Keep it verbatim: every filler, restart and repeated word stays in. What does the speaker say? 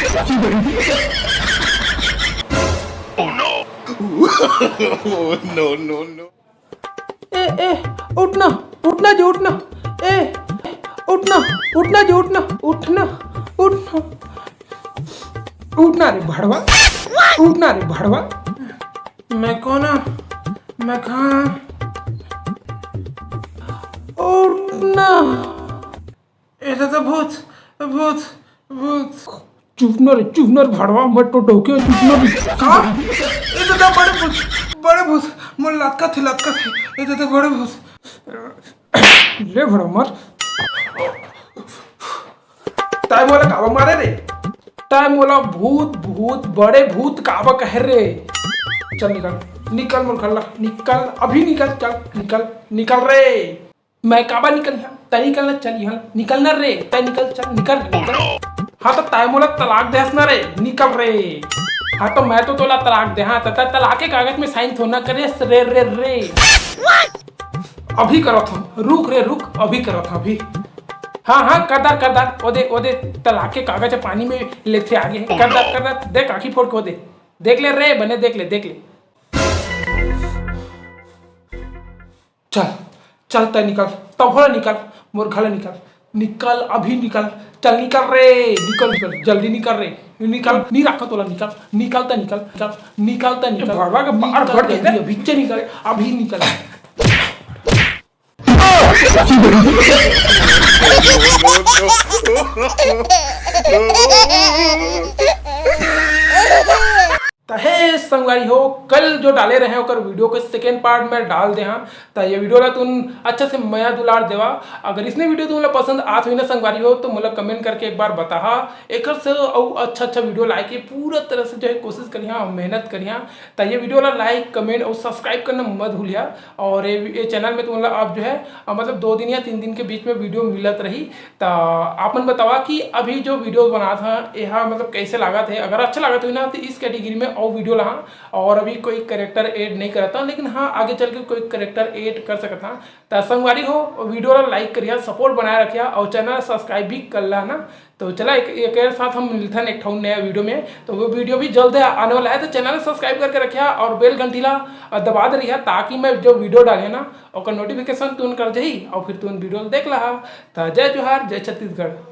Oh no! No, no, no! ए, ए, उठना, उठना जी, उठना। ए, उठना, उठना जी, उठना, उठना, उठना। उठना रे भड़वा, उठना रे भड़वा। मैं कौन हूँ? मैं कहाँ? उठना। ए दादा, भूत, भूत, भूत। चुप न रे, चुप न रे भड़वा, मैं तो डौके, चुप न रे। का? ए दादा, बड़े भूत, बड़े भूत, मोर लटकत हे, लटकत हे। ए दादा, बड़े भूत। ले भड़वा मर। तैं मोला काबर मारे रे? तैं मोला भूत, भूत, बड़े भूत काबर कहे रे? चल निकल, निकल मोर घर ला, निकल, अभी निकल, चल, निकल, निकल रे। मैं काबर निकलिहा? तैं निकल ना, चल इहाँ, निकल ना रे, तैं निकल, चल, निकल, निकल। हाँ, त तैं मोला तलाक देहस ना रे, निकल रे। हाँ, त मैं तो तोला तलाक देहा, त तैं तलाक के कागज में साइन थोड़ा ना करे रे, रे, रे। अभी करत हँव, रुक रे, रुक, अभी करत हँव, अभी। हाँ, हाँ, कर डार, कर डार, ओ दे, ओ दे, तलाक के कागज ह पानी में लेथे आगे, कर डार, कर डार, देख, आँखी फोड़ के ओ दे, देख ले रे, बने देख ले, देख ले। चल, चल तैं निकल, तब हो निकल, मोर घर ले निकल, निकल, अभी निकल, चल निकल रे, निकल, निकल, जल्दी निकल रे, निकल, नी राखा तोला, निकल, निकल तैं निकल, निकल, निकल तैं निकल, भड़वा के बार निकल भड़ के जल्दी, अभी से निकल, अभी निकल। त हे संगवारी हो, कल जो डाले रहे ओकर वीडियो के सेकेंड पार्ट में डाल दे हँव। त ये वीडियो ला तुन अच्छा से मया दुलार देवा। अगर इसने वीडियो तुमला पसंद आत हुई ना संगवारी हो, तो मोला कमेंट करके एक बार बताहा। एकर से अउ अच्छा अच्छा वीडियो लाए के पूरा तरह से जो है कोशिश करिहा और मेहनत करिहा। त ये वीडियो ला लाइक, कमेंट और सब्सक्राइब करना मत भूलिहा। और ये, ये चैनल में तुमला अब जो है अ, मतलब दो दिन या तीन दिन के बीच में वीडियो मिलत रही। त आप मन बतावा कि अभी जो वीडियो बनात हँव, एहा मतलब कैसे लागत हे। अगर अच्छा लागत होही ना, तो इस कैटेगरी में अउ वीडियो लाहा। और अभी कोई कैरेक्टर ऐड नहीं करत हँव, लेकिन हाँ, आगे चल के कोई कैरेक्टर ऐड कर सकत हँव। त संगवारी हो, वीडियो ला लाइक करिहा, सपोर्ट बनाए रखिहा और चैनल सब्सक्राइब भी कर ला ना। तो चला, एक, एक साथ हम मिलथन एक ठो नया वीडियो में। तो वो वीडियो भी जल्द आने वाला है, तो चैनल सब्सक्राइब करके रखिहा और बेल घंटी ला दबा दे रहिहा, ताकि मैं जो वीडियो डाले ना, ओकर नोटिफिकेशन तुन कर जाही और फिर तुन वीडियो देख लहा। त जय जोहार, जय छत्तीसगढ़।